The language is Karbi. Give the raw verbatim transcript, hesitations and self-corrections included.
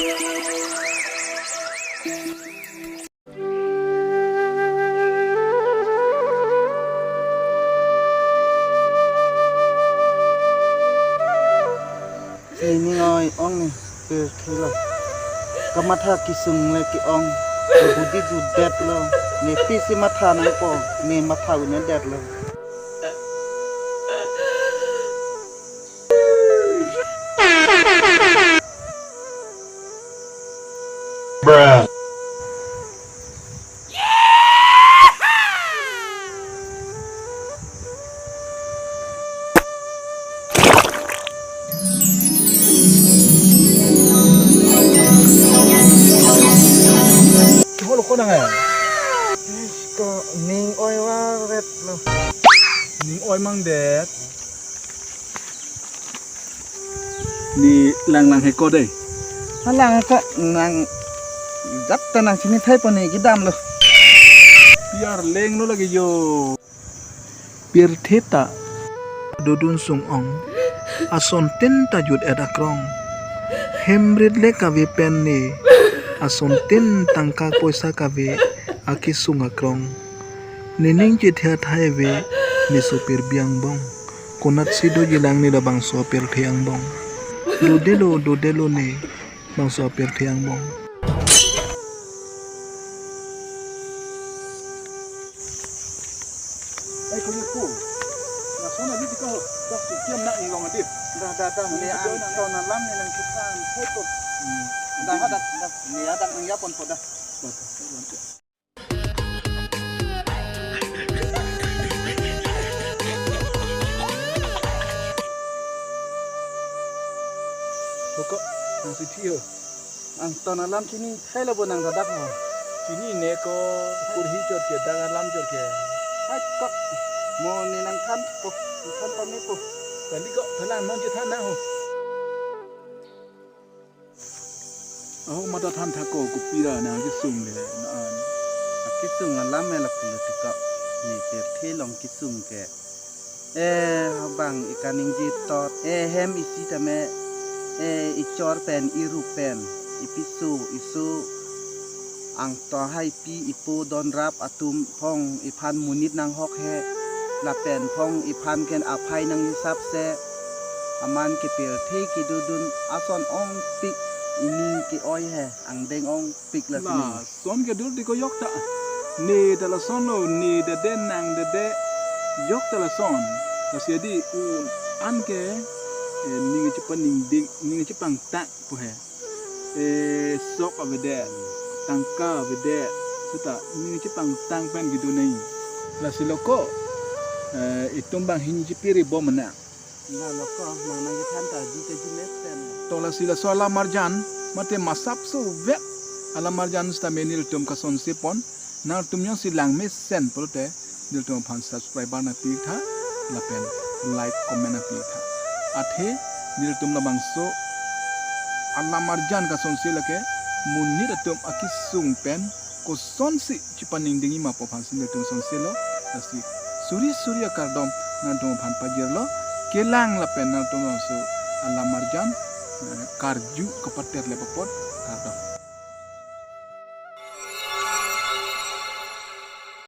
Nening oi-ong ne pirthe lo. Kamatha kesung le ke-ong. Budi judetlo. Ne pisi matha nangpo. Ne matha un'edetlo. Bruh. Kiholo ko nang eh? Ko ning oi waret lo. Ning oi mang det. Ne langlang he ko dei. Halang he ko nang jat ta nang chini thai pon ne kedam lo. Piar leng lo lagi yo. Pirthe ta dodun sung-ong. Asontin ta jut-et akrong. Hem rit le kave pen ne. Asontin tangka poisa kave akesung akrong. Nening chethe athai ave, ne sopir bi angbong. Konatsi doji lang ne labangso apirthe angbong. Dodelo, dodelo ne, bangso apirthe angbong. Ai, ko ye ko. Lason abi di ko. Dah, si kiam na inglong adi. Dah, dah, dah. Ne angton alam ne nangkethan. Hai ko. Hmm. Dah, dah, dah. Ne adak nangjapon po dah. Dah, dah. Pokok, nang si Theo. Angton alam chini, hai lo bo nang dadak mo. Chini ne ko, kurhi chot ke, dak alam chot ke. Hai kok, mo ne nangthan po, nangthan pame po. Kali ko, thalang non chethan na ho. Aho mata than thako, kopi ra nangkesung le, na an. Akesung alam me lapulo tiko. Ne pirthe along kesung ke. Eh, abang ikaningje tot. Eh, hem isi tame. Eh, ichor pen, irup pen. Ipiso, iso. Angto haipi, ipo donrap atum phong iphan monit nanghok he. Lapen phong iphan ken aphai nanghisap se. Aman kepirthe kedodun ason ongpik ining ke-oi he. Angdeng ongpik la sini. Lason kedur di ko yok ta. Ne ta lason lo, ne dede nang dede yok ta lason. Lasi adi un-an ke, eh, ning chepaningding, ning chepangtang pu he. Eh, sok avedet, tangka avedet, seta ning chepangtang pen kedun nai. Lasi lo ko, eh, itum bang hini chepiri bom na. Na lo ko, nang nangkethan ta ji ta ji mesen. To lasi laso alamarjan, mate masap so vet alamarjan seta me nelitum kasonse pon, nangtum jongsi lang mesen pulote, nelitum aphan subscribe nangpitha, lapen like, comment nangpitha. Athe, nelitum labangso alamarjan kasonse lake, monit atum akesung pen, kosonsi chepaningdingji ma pu aphansi nelitum sonselo, lasi suri suri akardom nangtum aphan pajirlo, kelang lapen nangtum laso alamarjan, eh, karju kapater le apot, kardom.